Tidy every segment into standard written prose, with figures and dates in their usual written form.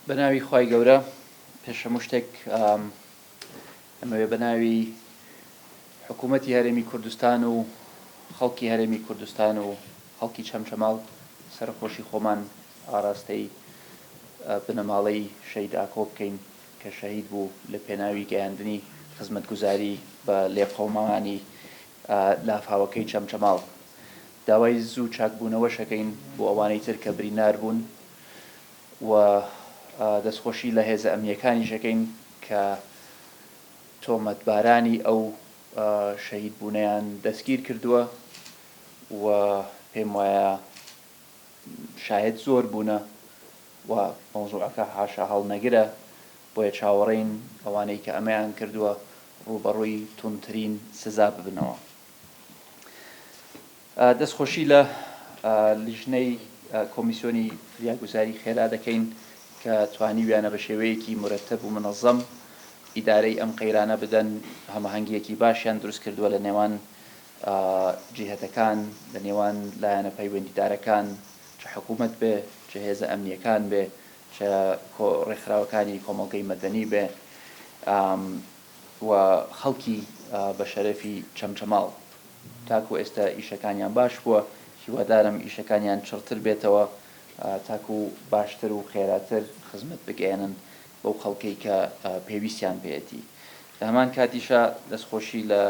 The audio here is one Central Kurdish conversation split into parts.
بە ناوی خوای گەورە پێش هەموو شتێک ئەمەوێ بە ناوی حکوومەتی هەرێمی کوردستان و خەڵکی هەرێمی کوردستان و خەڵکی چەمچەماڵ سەرەخۆشی خۆمان ئاراستەی بنەماڵەی شەهید ئاکۆ بکەین کە شەهید بوو لە پێناوی گەیاندنی خزمەتگوزاری بە لێقەوماوانی لافاوەکەی چەمچەماڵ. داوای زوو چاکبوونەوەش ئەکەین بۆ ئەوانەی تر کە بریندار بوون و دەستخۆشی لە هێزە ئەمنییەکانیش ئەکەین کە تۆمەتبارانی ئەو شەهید بوونەیان دەستگیر کردووە و پێم وایە شاهێد زۆر بوونە و مەوزوعەکە حاشا هەڵنەگرە، بۆیە چاوەڕێین ئەوانەی کە ئەمەیان کردووە ڕووبەڕووی توندترین سزا ببنەوە. دەستخۆشی لە لیژنەی کۆمیسیۆنی فریاگوزاری خێرا دەکەین کە توانیویانە بە شێوەیەکی مورەتەب و مونەزەم ئیدارەی ئەم قەیرانە بدەن، هەماهەنگییەکی باشیان دروست کردووە لە نێوان جیهەتەکان، لە نێوان لایەنە پەیوەندیدارەکان، چ حکوومەت بێ، چ هێزە ئەمنییەکان بێ، چ ڕێکخراوەکانی کۆمەڵگەی مەدەنی بێ و خەڵکی بە شەرەفی چەمچەماڵ. تاکو ئێستا ئیشەکانیان باش بووە، هیوادارم ئیشەکانیان چڕتر بێتەوە تاکو باشتر و خێراتر خزمەت بگەیەنن بەو خەڵکەی کە پێویستیان پێیەتی. لە هەمان کاتیشا دەستخۆشی لە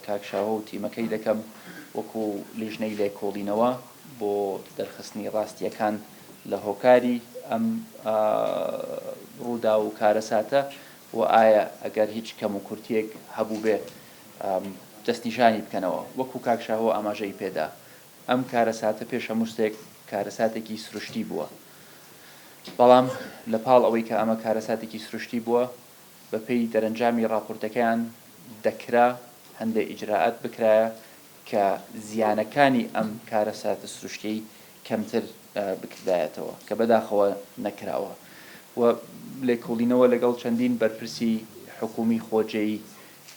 کاک شاهۆ و تیمەکەی دەکەم وەکو لیژنەی لێکۆڵینەوە بۆ دەرخستنی ڕاستییەکان لە هۆکاری ئەم ڕووداو و کارەساتە و ئایا ئەگەر هیچ کەموکورتییەک هەبووبێ دەستنیشانی بکەنەوە. وەکو کاک شاهۆ ئاماژەی پێدا ئەم کارەساتە پێش هەموو شتێک کارەساتێکی سروشتی بووە، بەڵام لە پاڵ ئەوەی کە ئەمە کارەساتێکی سروشتی بووە، بەپێی دەرەنجامی ڕاپۆرتەکەیان دەکرا هەندێ ئیجرائات بکرایە کە زیانەکانی ئەم کارەساتە سروشتیەی کەمتر بکردایەتەوە کە بەداخەوە نەکراوە و لێکۆڵینەوە لەگەڵ چەندین بەرپرسی حکوومی خۆجێی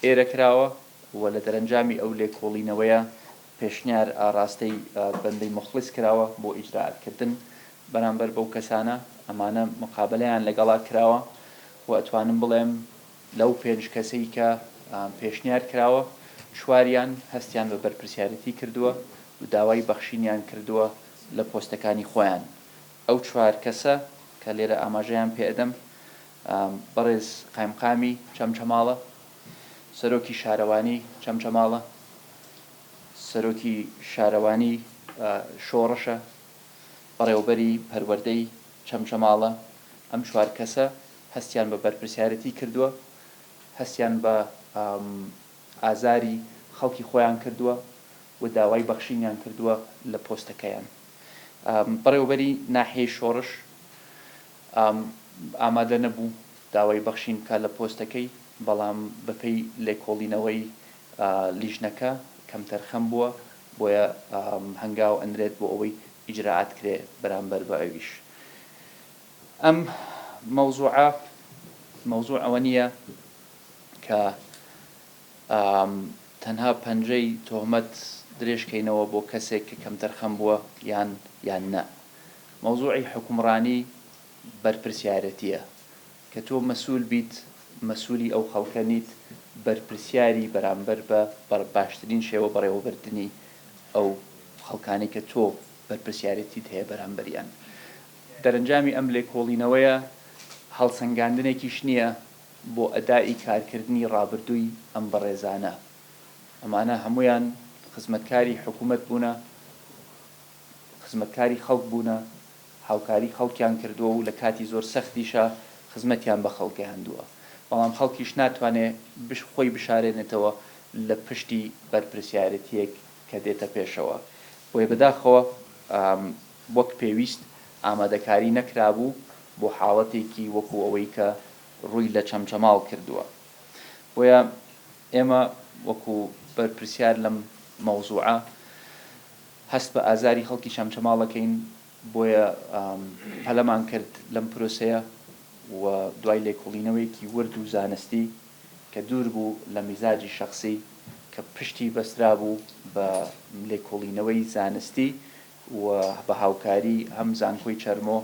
ئێرە کراوە و لە دەرەنجامی ئەو لێکۆڵینەوەیە پێشنیار ئاڕاستەی بەندەی موخڵیس کراوە بۆ ئیجرائات کردن بەرامبەر بەو کەسانە، ئەمانە مقابەلەیان لەگەڵا کراوە و ئەتوانم بڵێم لەو پێنج کەسەی کە پێشنیار کراوە چواریان هەستیان بە بەرپرسیارێتی کردووە و داوای بەخشینیان کردووە لە پۆستەکانی خۆیان. ئەو چوار کەسە کە لێرە ئاماژەیان پێ ئەدەم بەڕێز قایمقامی چەمچەماڵە، سەرۆکی شارەوانی چەمچەماڵە، سەرۆکی شارەوانی شۆڕشە، بەڕێوەبەری پەروەردەی چەمچەماڵە، ئەم چوار کەسە هەستیان بە بەرپرسیارێتی کردووە، هەستیان بە ئازاری خەڵکی خۆیان کردووە و داوای بەخشینیان کردووە لە پۆستەکەیان. بەڕێوەبەری ناحیەی شۆڕش ئامادە نەبوو داوای بەخشین بکات لە پۆستەکەی، بەڵام بەپێی لێکۆڵینەوەی لیژنەکە کەمتەرخەم بووە، بۆیە هەنگاو ئەنرێت بۆ ئەوەی ئیجرائات کرێ بەرامبەر بە ئەویش. ئەم مەوزوعە مەوزوع ئەوە نییە کە تەنها پەنجەی تۆهمەت درێژ کەینەوە بۆ کەسێک کە کەمتەرخەم بووە یان یان نا. مەوزوعی حوکمڕانی بەرپرسیارەتییە. کە تۆ مەسول بیت مەسولی ئەو خەڵکە نیت بەرپرسیاری بەرامبەر بە باشترین شێوە بەڕێوەبردنی ئەو خەڵکانەی کە تۆ بەرپرسیارێتیت هەیە بەرامبەریان. دەرەنجامی ئەم لێکۆڵینەوەیە هەڵسەنگاندنێکیش نییە بۆ ئەدائی کارکردنی ڕابردووی ئەم بەڕێزانە. ئەمانە هەموویان خزمەتکاری حکومەت بوونە، خزمەتکاری خەڵک بوونە، هاوکاری خەڵکیان کردووە و لە کاتی زۆر سەختیشا خزمەتیان بە خەڵک گەیاندووە. بەڵام خەڵکیش ناتوانێ خۆی بشارێنێتەوە لە پشتی بەرپرسیارێتییەک کە دێتە پێشەوە. بۆیە بەداخەوە وەک پێویست ئامادەکاری نەکرابوو بۆ حاڵەتێکی وەکو ئەوەی کە ڕووی لە چەمچەماڵ کردووە. بۆیە ئێمە وەکو بەرپرسیار لەم مەوزوعە هەست بە ئازاری خەڵکی چەمچەماڵ ئەکەین، بۆیە پەلەمان کرد لەم پرۆسەیە و دوای لێکۆڵینەوەیەکی ورد و زانستی کە دوور بوو لە میزاجی شەخسی کە پشتی بەسترابوو بە لێکۆڵینەوەی زانستی و بە هاوکاری هەم زانکۆی چەرمۆ،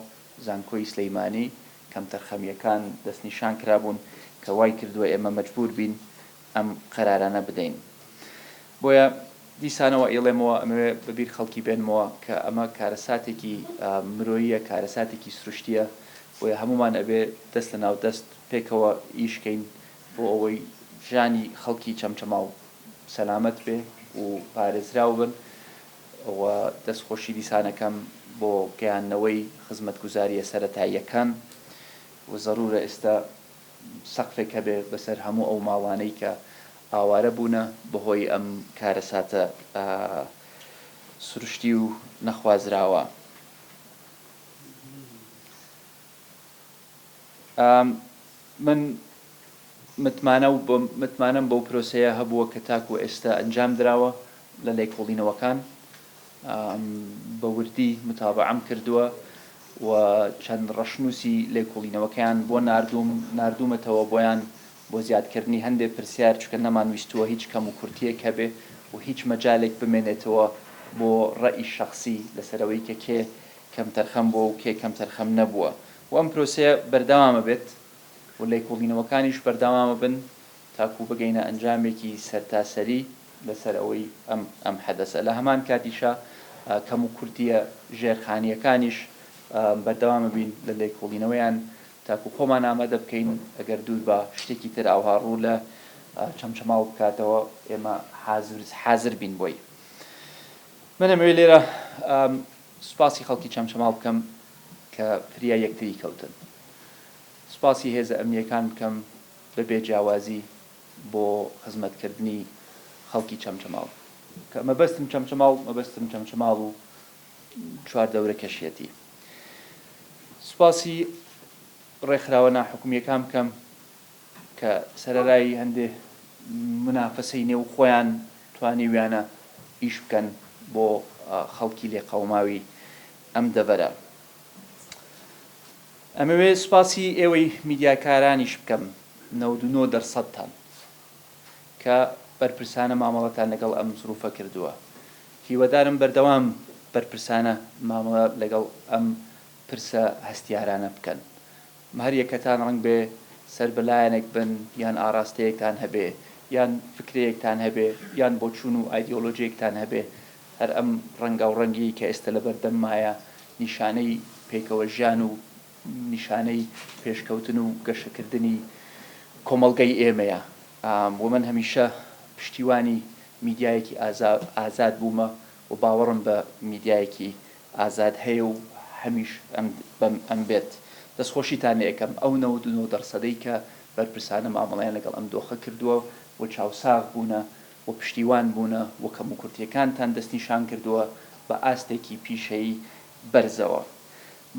زانکۆی سلیمانی. کەمتەرخەمییەکان دەستنیشان کرابوون کە وای کردووە ئێمە مەجبوور بین ئەم قەرارانە بدەین. بۆیە دیسانەوە ئەیڵێمەوە ئەمەوێ بە بیر خەڵکی بێنمەوە کە ئەمە کارەساتێکی مرۆییە، کارەساتێکی سروشتییە، بۆیە هەموومان ئەبێ دەست لە ناو دەست پێکەوە ئیش کەین بۆ ئەوەی ژانی خەڵکی چەمچەماڵ سەلامەت بێ و پارێزراو بن و دەستخۆشی دیسانەکەم بۆ گەیاندنەوەی خزمەتگوزارییە سەرەتاییەکان و زەرورە ئێستا سەقفێک هەبێ بەسەر هەموو ئەو ماڵانەی کە ئاوارە بوونە بەهۆی ئەم کارەساتە سروشتی و نەخوازراوە. من متمانە و متمانەم بەو پرۆسەیە هەبووە کە تاکو ئێستا ئەنجام دراوە لە لێکۆڵینەوەکان بە وردی متابەعەم کردووە و چەند ڕەشنووسی لێکۆڵینەوەکەیان بۆ ناردووم ناردوومەتەوە بۆیان بۆ زیادکردنی هەندێ پرسیار چونکە نەمانویستووە هیچ کەموکورتییەک هەبێ و هیچ مەجالێک بمێنێتەوە بۆ ڕەئی شەخسی لەسەر ئەوەی کە کێ کەمتەرخەم بووە و کێ کەمتەرخەم نەبووە و ئەم پرۆسەیە بەردەوامەبێت و لێکۆڵینەوەکانیش بەردەوامەبن تاکو بگەینە ئەنجامێکی سەرتاسەری لەسەر ئەوەی ئەم ئەم حەدەسە. لە هەمان کاتیشا کەموکورتییە ژێرخانییەکانیش بەردەوامەبین لە لێکۆڵینەوەیان تاکو خۆمان ئامادە بکەین ئەگەر دوور با شتێکی تر ئاوها ڕوو لە چەمچەماڵ بکاتەوە ئێمە حازر حازر بین بۆی. من ئەمەوێ لێرە سوپاسی خەڵکی چەمچەماڵ بکەم کە فریای یەکتری کەوتن. سوپاسی هێزە ئەمنییەکان بکەم بە بێ جیاوازی بۆ خزمەتکردنی خەڵکی چەمچەماڵ. کە مەبەستم چەمچەماڵ، مەبەستم چەمچەماڵ و چواردەورەکەشیەتی. سوپاسی ڕێکخراوە ناحکومییەکان بکەم کە سەرەرای هەندێ مونافەسەی نێو خۆیان توانیویانە ئیش بکەن بۆ خەڵکی لێقەوماوی ئەم دەڤەرە. ئەمەوێ سوپاسی ئێوەی میدیاکارانیش بکەم 99 دەرسەدتان کە بەرپرسانە مامەڵەتان لەگەڵ ئەم زروفە کردووە. هیوادارم بەردەوام بەرپرسانە مامەڵە لەگەڵ ئەم پرسە هەستیارانە بکەن. هەر یەکەتان ڕەنگبێ سەر بە لایەنێک بن یان ئاڕاستەیەکتان هەبێ یان فکرەیەکتان هەبێ یان بۆچوون و ئایدیۆلۆجییەکتان هەبێ، هەر ئەم ڕەنگاوڕەنگیەی کە ئێستە لەبەر دەممایە نیشانەی پێکەوە ژیان و نیشانەی پێشکەوتن و گەشەکردنی کۆمەڵگەی ئێمەیە و من هەمیشە پشتیوانی میدیایەکی ئازاد بوومە و باوەڕم بە میدیایەکی ئازاد هەیە و هەمیش ئەم بێت. دەستخۆشیتان لێ ئەکەم ئەو 99 دەرسەدەی کە بەرپرسانە مامەڵەیان لەگەڵ ئەم دۆخە کردووە و چاوساغ بوونە و پشتیوان بوونە و کەموکورتییەکانتان دەستنیشان کردووە بە ئاستێکی پیشەیی بەرزەوە.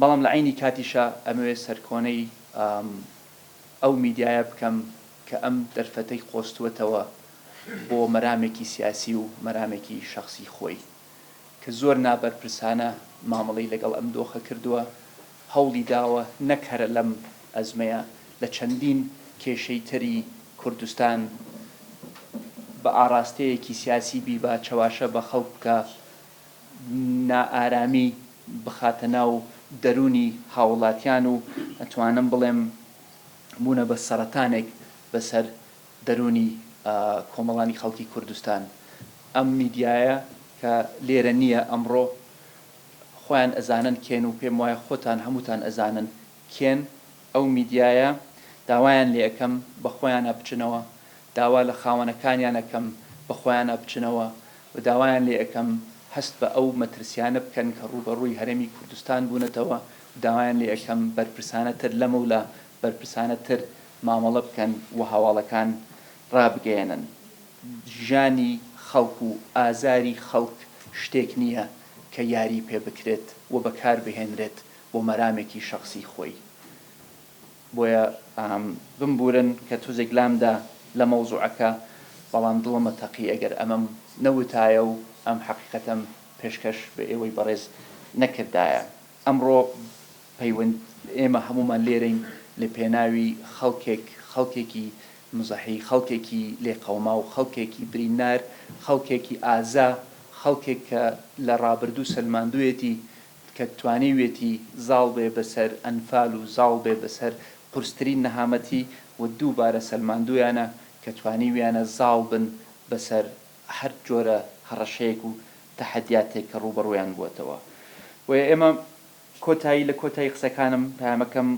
بەڵام لە عەینی کاتیشا ئەمەوێ سەرکۆنەی ئەو میدیایە بکەم کە ئەم دەرفەتەی قۆستووەتەوە بۆ مەرامێکی سیاسی و مەرامێکی شەخسی خۆی. کە زۆر نابەرپرسانە مامەڵەی لەگەڵ ئەم دۆخە کردووە، هەوڵی داوە نەک هەرە لەم ئەزمەیە، لە چەندین کێشەی تری کوردستان بە ئاڕاستەیەکی سیاسی بیبا، چەواشە بە خەڵک بکا، نائارامی بخاتە ناو دەروونی هاوڵاتیان و ئەتوانم بڵێم بوونە بە سەرەتانێک بەسەر دەروونی کۆمەڵانی خەڵکی کوردستان. ئەم میدیایە کە لێرە نییە ئەمڕۆ خۆیان ئەزانن کێن و پێم وایە خۆتان هەمووتان ئەزانن کێن ئەو میدیایە، داوایان لێ ئەکەم بە خۆیانا بچنەوە، داوا لە خاوەنەکانیان ئەکەم بە خۆیانا بچنەوە و داوایان لێ ئەکەم هەست بە ئەو مەترسیانە بکەن کە ڕووبەڕووی هەرێمی کوردستان بوونەتەوە و داوایان لێ ئەکەم بەرپرسانە تر لەمەولا بەرپرسانە تر مامەڵە بکەن و هەواڵەکان ڕابگەیەنن. ژانی خەڵک و ئازاری خەڵک شتێک نییە کە یاری پێ بکرێت و بەکار بهێنرێت بۆ مەرامێکی شەخسی خۆی. بۆیە بمبورن کە توزێک لامدا لە مەوزوعەکە، بەڵام دڵم ئەتەقی ئەگەر ئەمەم نەوتایە و ئەم حەقیقەتەم پێشکەش بە ئێوەی بەڕێز نەکردایە. ئەمڕۆ پەیوەند ئێمە هەموومان لێرەین لە پێناوی خەڵکێک، خەڵکێکی مزەحی، خەڵکێکی لێقەوماو، خەڵکێکی برینار، خەڵکێکی ئازا، خەڵکێک کە لە ڕابردوو سەلماندوویەتی. کە توانیویەتی زاڵ بێ بەسەر ئەنفال و زاڵ بێ بەسەر قورسترین نەهامەتی و دووبارە سەلماندوویانە کە توانیویانە زاڵ بن بەسەر هەر جۆرە هەڕەشەیەک و تەحەدیاتێک کە ڕووبەڕوویان بووەتەوە. بۆیە ئێمە کۆتایی لە کۆتایی قسەکانم پەیامەکەم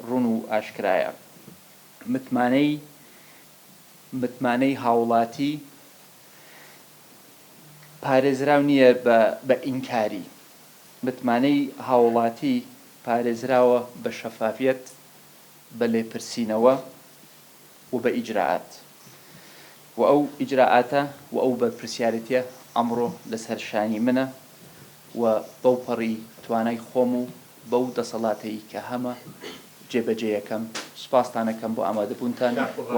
ڕوون و ئاشکرایە. متمانەی متمانەی هاوڵاتی پارێزراو نییە بە بە ئینکاری. متمانەی هاوڵاتی پارێزراوە بە شەفافیەت، بە لێپرسینەوە و بە ئیجرائات. و ئەو ئیجرائاتە و ئەو بەرپرسیارێتیە ئەمڕۆ لەسەر شانی منە و بەوپەڕی توانای خۆم و بەو دەسەڵاتەی کە هەمە جێبەجێیەکەم. سوپاستان ئەکەم بۆ ئامادەبوونتان و.